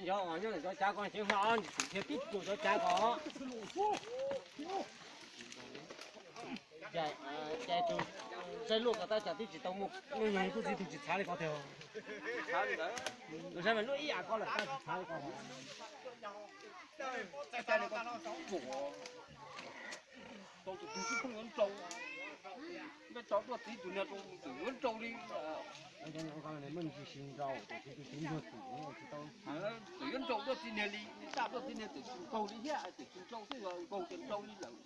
Nyob cov cav ko tsis hlo, thiaj tib tug cov cav ko. Cai tus saib luaj ko tab cas twb tsis tau muaj, yog kuj txiv tus tsis txhav li ko tiag. Tus saib mas luaj ib yam ko lawm tab tsis txhav li ko. Tau tus twg xwb pheej yuav nrau, npej tso tuaj txiv tus niag rau tus yuav nrau li. Tsis nrau, tsis nrau, tsis tau, tsis yuav nrau tuaj txiv niag li, tsis nrau tuaj txiv niag tsis nkaug li thiab, tsis nrau xwb, nkaug ces nrau li lawm.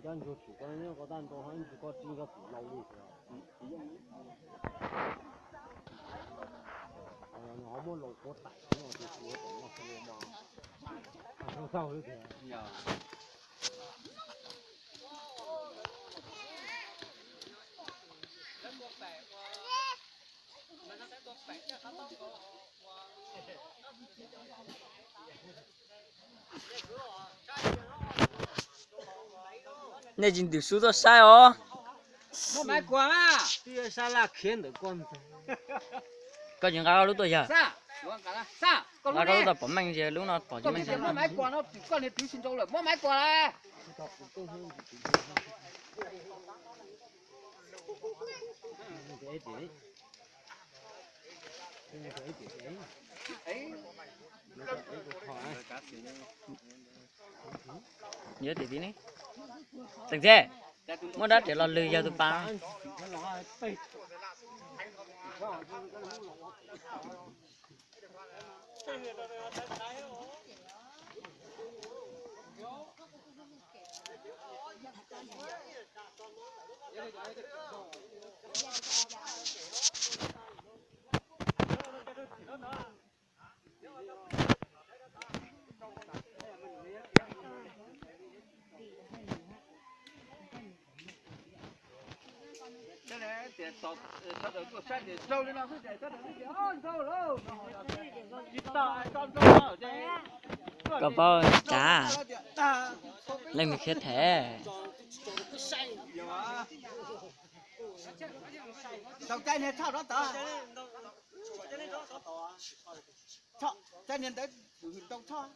Cov ntsuag tsum ko nyob ko tag nrho, ntsuag ko tsis nco txim laus li. Ho muab laus quav taim no tus tua tom no tua mas tau li tiag. Nej tsis ntws sub tuaj saib os. Muab maiv kuas na. Twb yuav sab laj khiav ntawm koj ntag. Koj tsis nqa koj lub tuaj yog? Nqa koj lub tuaj pom meej, lub no pom tsis meej. Muab maiv kuas no, koj niag twv tsis nrau lawm, muab maiv kuas na. Yog tim tim ne, tseem thiab, muab dab riam los lwg yog tus pas. Koj paub tsav, leej twg khiav them. Tau cai niag Thoj rov tod. Cai niag ntawd rau Thoj.